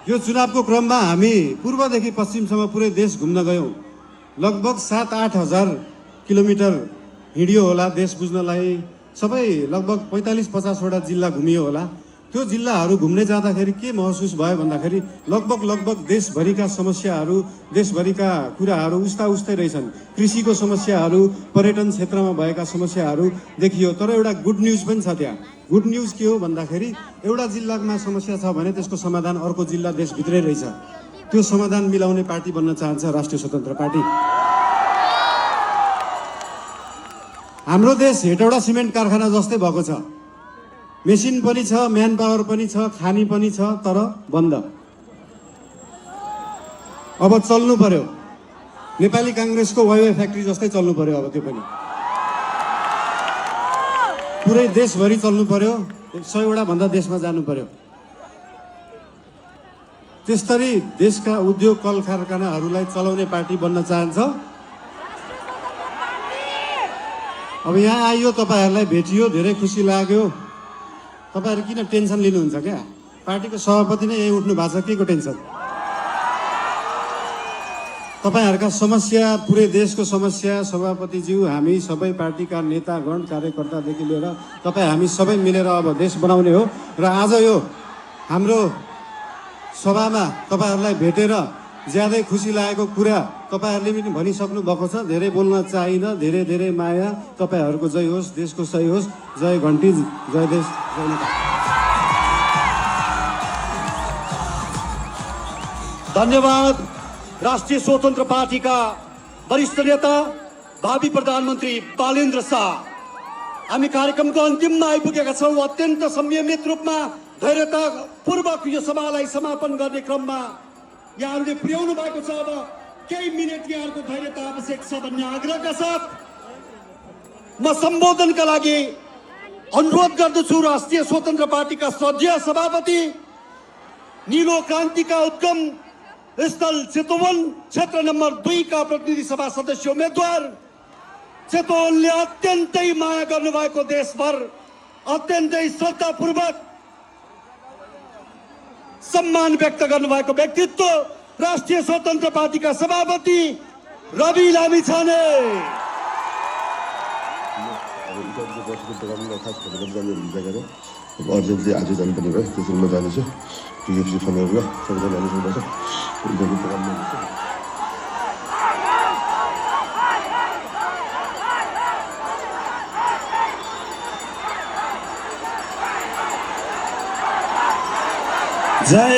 यो चुनावको क्रममा हामी पूर्वदेखि पश्चिमसम्म पुरै देश घुम्न गयौँ। लगभग 7-8 हजार किलोमिटर हिँडियो होला देश बुझ्नलाई। सबै लगभग 45-50 वटा जिल्ला घुमियो होला। त्यो जिल्लाहरू घुम्ने जाँदाखेरि के महसुस भयो भन्दाखेरि लगभग देशभरिका समस्याहरू, देशभरिका कुराहरू उस्तै रहेछन्। कृषिको समस्याहरू, पर्यटन क्षेत्रमा भएका समस्याहरू देखियो। तर एउटा गुड न्युज पनि छ त्यहाँ। गुड न्युज के हो भन्दाखेरि एउटा जिल्लामा समस्या छ भने त्यसको समाधान अर्को जिल्ला देशभित्रै रहेछ। त्यो समाधान मिलाउने पार्टी बन्न चाहन्छ राष्ट्रिय स्वतन्त्र पार्टी। हाम्रो देश हेटौडा सिमेन्ट कारखाना जस्तै भएको छ। मेसिन पनि छ, म्यान पावर पनि छ, खानी पनि छ, तर बन्द। अब चल्नु पर्यो। नेपाली कांग्रेसको वाइवाई फ्याक्ट्री जस्तै चल्नु पर्यो। अब त्यो पनि पुरै देशभरि चल्नु पर्यो। 100 वटा भन्दा देशमा जानु पर्यो। त्यसरी देशका उद्योग कल कारखानाहरूलाई चलाउने पार्टी बन्न चाहन्छ। अब यहाँ आइयो, तपाईहरूलाई भेटियो, धेरै खुसी लाग्यो। तपाईहरू किन टेन्सन लिनुहुन्छ क्या? पार्टीको सभापति नै यही उठ्नु भएको छ, के को टेन्सन? तपाईहरूका समस्या, पुरै देशको समस्या सभापतिज्यू, हामी सबै पार्टीका नेतागण, कार्यकर्तादेखि लिएर हामी सबै मिलेर अब देश बनाउने हो। र आज यो हाम्रो सभामा तपाईहरूलाई भेटेर ज्यादै खुसी लागेको कुरा तपाईहरूले पनि भनिसक्नु भएको छ। धेरै बोल्न चाहिन्न। धेरै माया। तपाईहरूको जय होस्, देशको सही होस्। जय घन्टी, जय देश, जय नेपाल। धन्यवाद। राष्ट्रिय स्वतन्त्र पार्टीका वरिष्ठ नेता भावी प्रधानमन्त्री बालेन्द्र शाह, हामी कार्यक्रमको अन्तिममा आइपुगेका छौँ। अत्यन्त संयमित रूपमा धैर्यतापूर्वक यो सभालाई समापन गर्ने क्रममा यहाँहरूले पुर्याउनु भएको छ। अब केही मिनट यहाँहरूको धैर्यता आवश्यक छ भन्ने आग्रहका साथ म सम्बोधनका लागि अनुरोध गर्दछु राष्ट्रिय स्वतन्त्र पार्टीका श्रद्धेय सभापति, नीलो क्रान्तिका उद्गम स्थल चितवन क्षेत्र नम्बर 2 का प्रतिनिधि सभा सदस्य उम्मेद्वार, चितवनले अत्यन्तै माया गर्नुभएको, देशभर अत्यन्तै श्रद्धापूर्वक सम्मान व्यक्त गर्नुभएको व्यक्तित्व, राष्ट्रिय स्वतन्त्र पार्टीका सभापति रवि लामिछाने। अर्जेन्ट चाहिँ आज जानुपर्ने भयो, त्यसरी म जानेछु। टिएफसी फन्डहरूमा सबैजना जानुपर्छ। जय